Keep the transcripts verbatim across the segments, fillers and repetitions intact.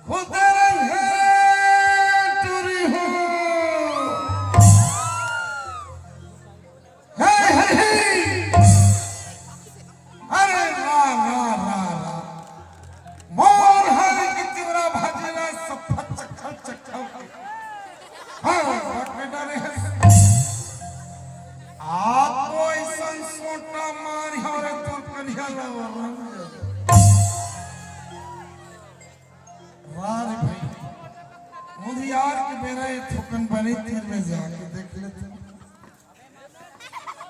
खुदरन है टुरी हो। हे, हे, हे। अरे रा, रा, रा, रा। मोर हर के तिवरा भाजी ला सब फचक, फचक, फचक। हाँ, बात में डाले हैं। आपको ऐसा सोटा मार हमारे तोर करिया ला वाला। वाह रे भाई, उधियार के बेरा ये थोकन बने तीर में जाके देख लेते।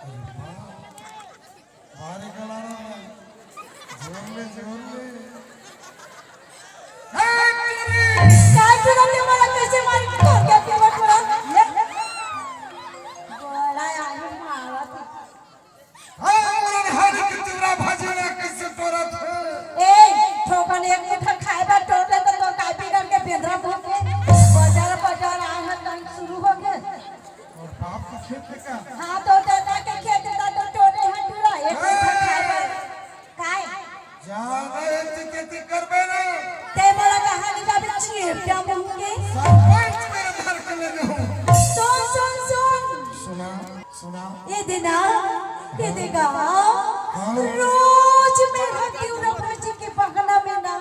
अरे वाह, वाह रे कलारा भाई, जोर ले, जोर ले। हे तेरी! काय तुला ते मला कैसे मार तो क्या तेरा थोड़ा? ले। बड़ा आलू मारा तू। हाँ, मोर हर के तिवरा भाजी ला कैसे टोरत हे? ए, थोकन एक मुट्ठा खाए बर टोर दे तो तोर काय बिगड़ के बेंदरा मुंह के? बजार, बजार आए हैं, तन शुरू हो गए। तोर बाप के खेत हे का? हाँ, तोर दादा के खेत हे, तो टोरे हैं टुरा, एक मुट्ठा खाए बर। काय? ज्यादा एती केती करबे ना। ते मोला कहाँ ले जाबे, चेपटा मुंह के? सरपंच मेरे घर के ले जाऊँ। सुन, सुन, सुन। सुना। सुना। ए देना, ए देगा। हाँ। रोज मैं हत्ती उड़ा भाजी के बहाना में ना।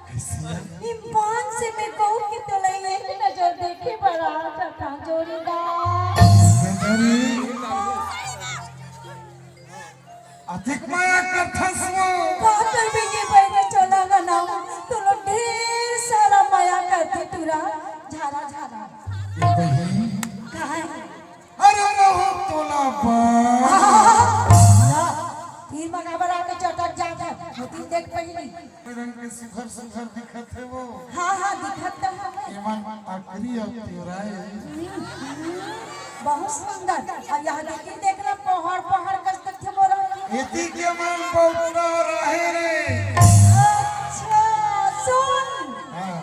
कैसे? ईमान से मैं कहूँ कि तोला एक नजर देखे बर आ जाता जोड़ीदार। बेचारी। अधिक माया करथस वो। का करबे के बहिनी चला ना, तोला ढेर सारा माया करथे टुरा, झारा, झारा। ए बहिनी। कहाँ है? अरे बहुत तोला बा। ला, तीर मगाबर आके चटक जात हे। होती देख पहिली। रंग के सुघर सुघर दिखत हे वो। हाँ, हाँ, दिखत तो हवे। एमन अकरी अउ तिवरा ए। बहुत सुंदर। अउ यहाँ देखी, देखना, पहाड़, पहाड़ कस दिखथे मोर। एती के मन बहुत रहे रे। अच्छा, सुन। हाँ।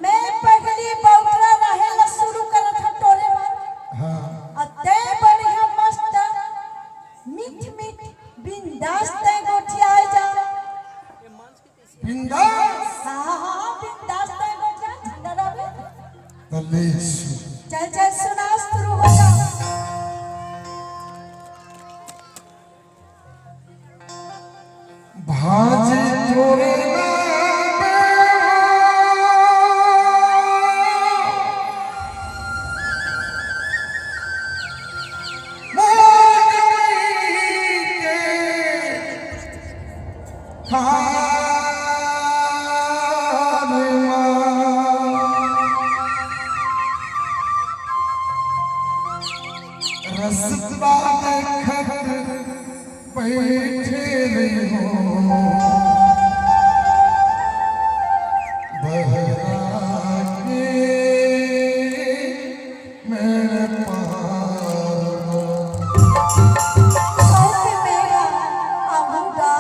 मैं पहली बउतरा रहे ला शुरू करत हँव टोरे बर। हाँ। अउ तैं बढ़िया मस्त मीठ मीठ बिंदास तैं गोठियाए जा। बिंदास? हाँ, हाँ, हाँ, बिंदास तैं गोठिया, झंडा रहे। तलेश। चल, चल, सुना, शुरू हो जा। भाजी टोरे ना बे। मोर गली के खार मा। रसवा देखत बइठे रहिहूँ बहरा के मेड़ पार। कौन से मेरा आऊंगा?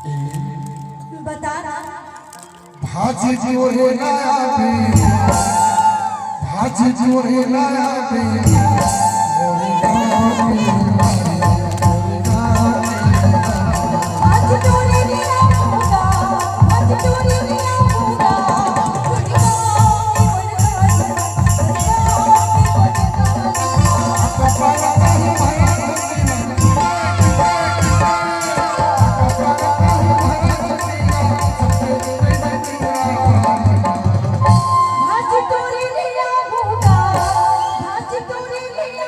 ए। बता ना। भाजी टोरे ना आबे, भाजी टोरे ना आबे, मोरे गाँव के भाजी टोरे ना आबे। भाजी टोरे ना आबे, भाजी टोरे ना आबे।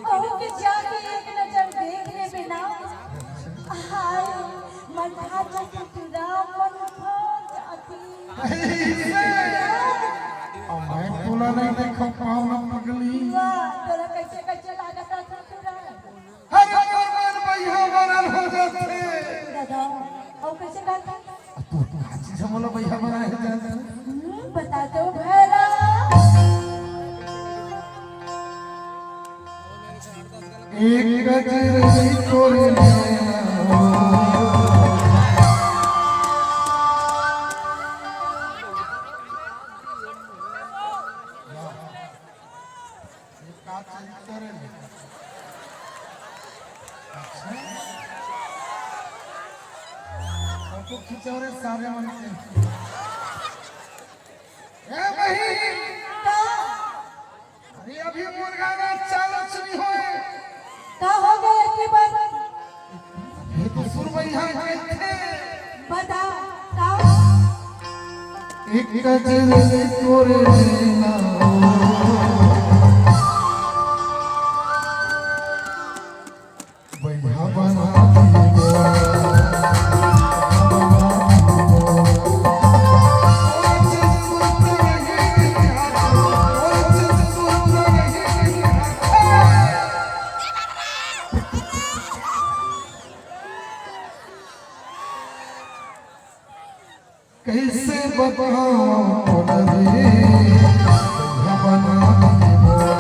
कहूँ के जाके एक नजर देख ले बिना, हाय, मन भाग जाती तू राम, मन भाग जाती। अब मैं तोला नहीं देख पाऊँ ना पगली। वाह, तोला कैसे कैसे लागत रहा तू राम? हर बार बार भैया बनल हो जाते। दादा, और कैसे कहता? तू काची झमला भैया बनाए जाता। हम्म, बता दो भैरा। एक गजर से तोरे नैना। ये का चरित्र रे? अच्छा। फोटो खिंचाओ रे सारे मन के। ए बहिन! अरे अभी मोर गाना चालू नहीं होए। का हो गए के बात? ये तो सुरमैया के थे। बता, का? एक गजर से तोरे नैना। भैया बना दी मोरा। कैसे बताऊं तोला रे, भैया बना दी मोरा।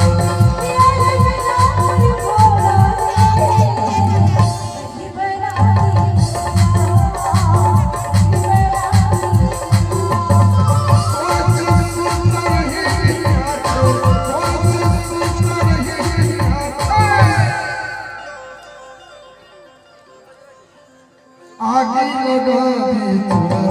आगी लगा दी तोरा